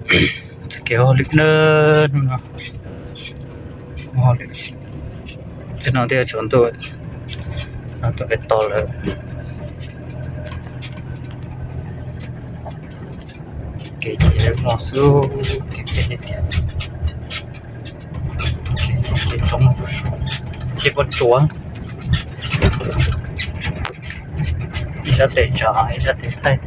Txoj kev hauj lwm na, hnub no hauj lwm, txij no thiaj tsaus ntuj, no tuaj pem toj lawm. Kev ces mos xwb, kev pem tiag tiag. Kev tsoov, kev pob tsuas, ib sab tes tsa, ib sab tes thaij.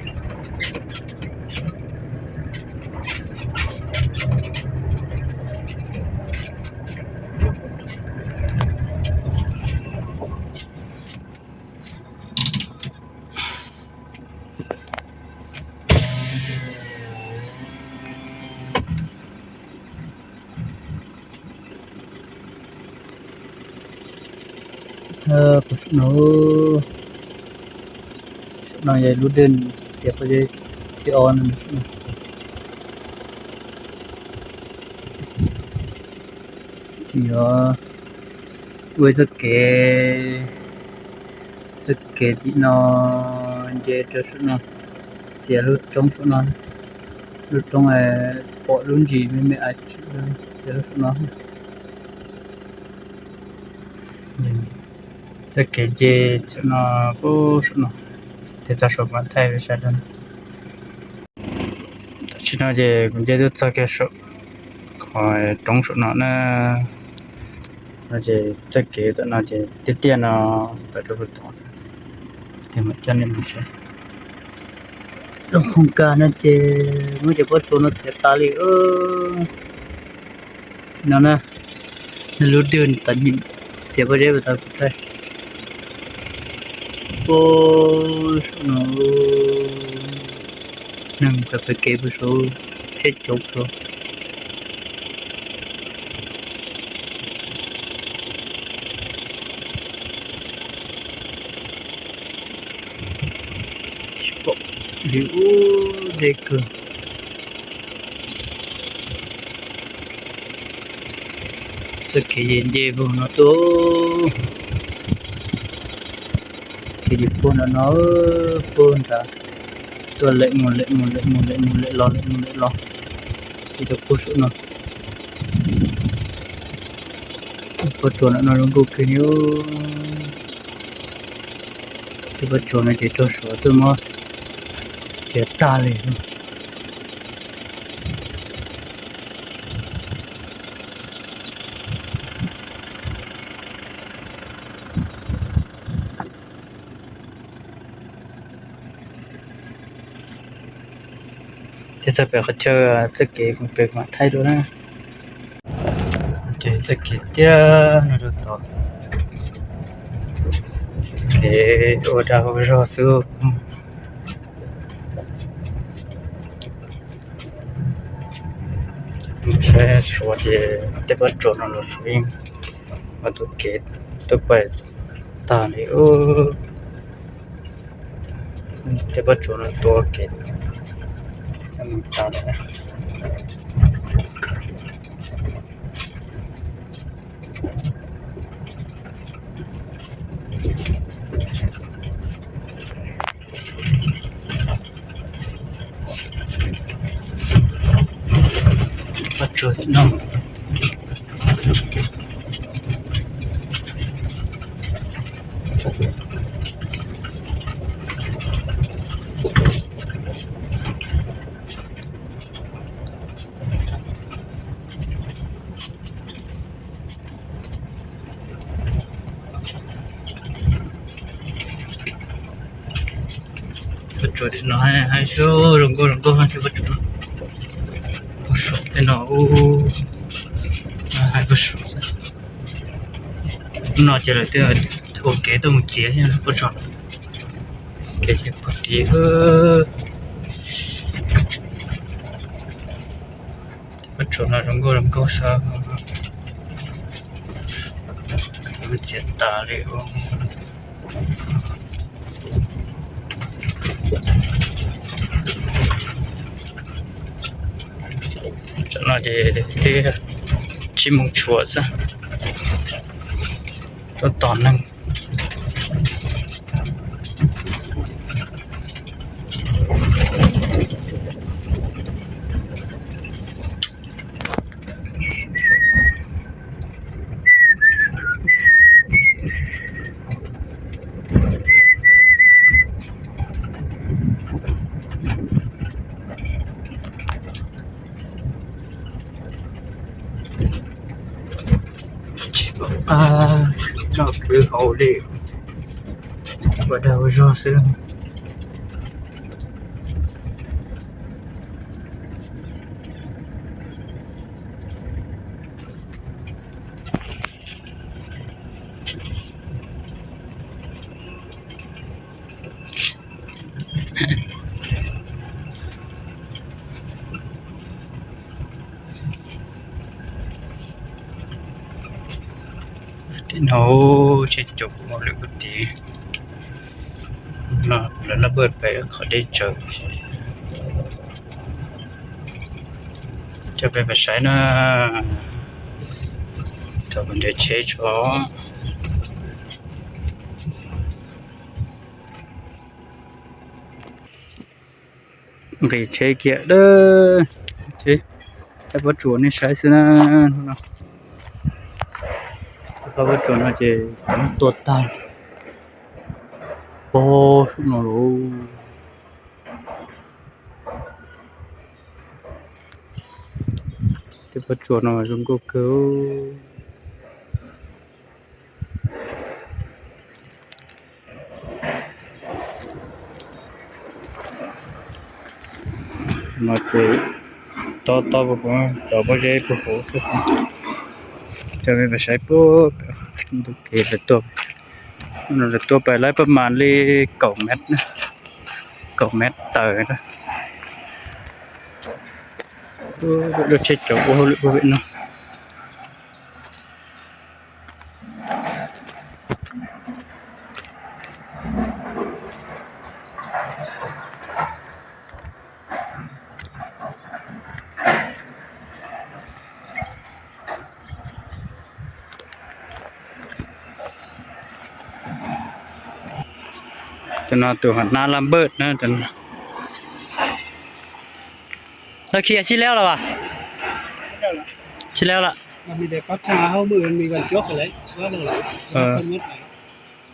Saum no, saum no yog lub dej txias pob zeb thib ob no. Tsis yog, ua txoj kev, txoj kev tim no nce rau saum no, txiav lub roob saum no, lub roob pom lub ntsis me me, txiav lub saum no. Txoj kev nce saum no, saum no, thiab txog saum mas thaij sawv daws. Tam sim no ces kuv nce tuaj txog kiag saum qhov roob saum no na. No ces txoj kev tam no ces tiaj tiaj no, pem rau puag tod xwb, ces mam coj nej mus saib. Lub khoos kag no ces muab cov pob tsuas no txiav tas li no na. Lub dej tas, txiav pob zeb tas kuv thaij. Puag saum no, neeg kawm pem kev puag saud, tsheb coob kawg. Tsis pom li, ub, deb kawg. Txoj kev nce nce puag no tuaj, kev nce puag no no, puag nrad, tuaj lem mus lem mus lem mus lem mus lem los lem mus lem los, ces rau puag saum no. Pob tsuas no no zoo nkauj kawg li. Tej pob tsuas no ces rau suav tuaj muab txiav tag li. Thiab txog pem qhov chaw txoj kev mus pem mam thaij dua na. Ces txoj kev tiaj no rau tod, kev ua dag ua zog xwb. Saib suav ces tej pob tsuas no los suav yeej ua tus kev tuaj pem tag li. Tej pob tsuas no tuav kev mus tas lawm. Pob tsuas no, pob tsuas no hais zoo nkauj zoo nkauj no thiab pob tsuas no, pob tsuas tej no, hais pob tsuas xwb. Hnub no ces lawv twb ua kev tuaj mus txiav thiab pob tsuas no, kev ces pog tid. Pob tsuas no zoo nkauj zoo nkauj xwb, txiav tas li. Tam no ces twb tsib moos tshuam xwb, tab tom neeg. Noj kwv haus li, ua dag ua zog xwb. Tim no tsheb caum kuj ua lwm kuj tid no, lawv laj npawj pem qhov deb tsawv. Coj peb pais saib na, thaum nres tsheb tso. Nqis tsheb kiag dawb, tsheb pob tsuas nej saib xwb na. Pob tsuas no ces tua tag pob no lauj. Tej pob tsuas no zoo nkauj kawg. No ces tob tob puag hauv, cov pob zeb puag hauv xwb. Coj peb pais saib puag ntu kev lawv tuaj. Lawv tuaj pais laib pab mas li kaum mev, kaum mev tawm. Lub tsheb caum ua hauj lwm puag pem no. Cov no tus hom nab laj npawj na. Tag kis sib leb los as? Sib leb lawm.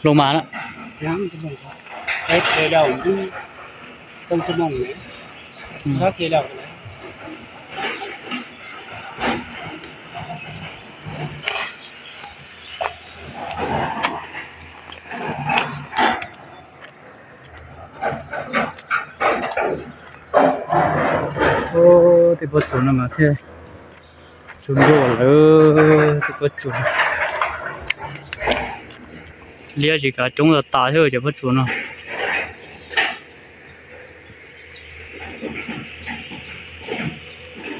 Hloov mas na. Tej pob tsuas no mas thiaj tsuas ntuj lawm, tej pob tsuas liab tsis kav coob tas tas thiab cov pob tsuas no.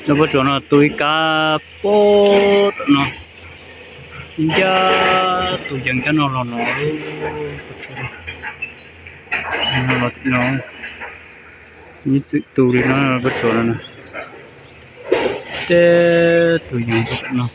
Cov pob tsuas no tu ib kab pob tom no, ncaj tus yees cov no los no, no los tim no, ib txwm tu li no pob tsuas no, tej tus yees no.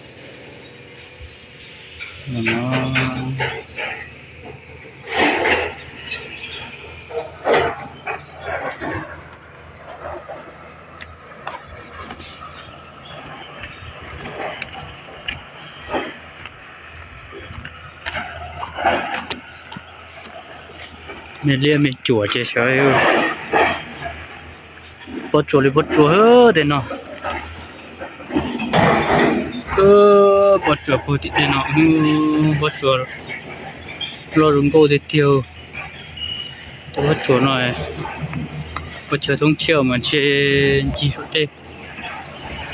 Me liab me cuam ces sawv pob tsuas li pob tsuas tej no. Pob tsuas puag tim tej no, pob tsuas loj zoo nkauj tiag tiag. Tej pob tsuas no, pes tsawg thoob tshiab mas ntshe ncig saum tej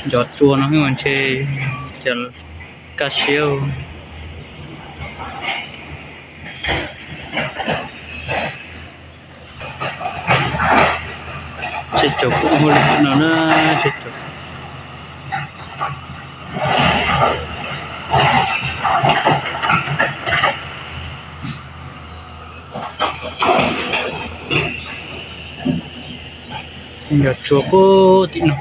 ncov tsua no mas ntshe cas kaj siab. Tsheb caum kuj ua hauj lwm no na, tsheb caum. Cov tsua puag tim no.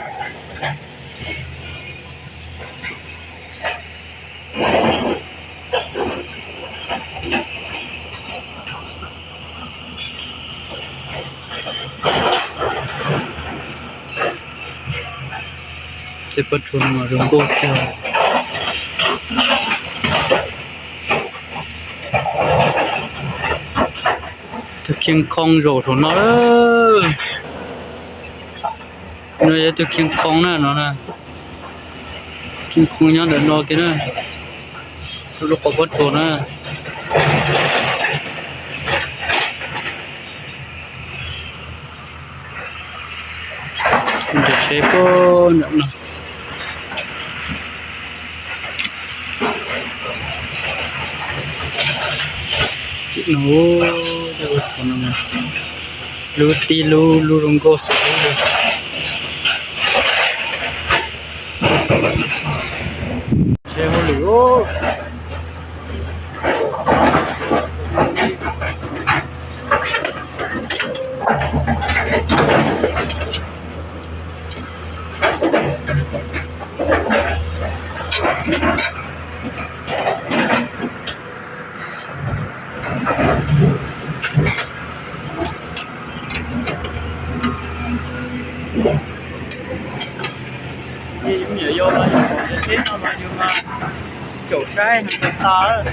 Tej pob tsuas no zoo nkauj tiag. Tus khiaj khoo zaum saum no. No yog tus khiaj khoo na no. Khiaj khoo nyob ntawm no kiag na. Lub qhov pob tsuas na. Ncaws tsheb puag nram no. Tim no, lub tib lub, lub zoo nkauj xwb. Tsheb hauj lwm. Yus yuav yau los yus pom cov tsheb no mas yus mas caum saib no tas tas.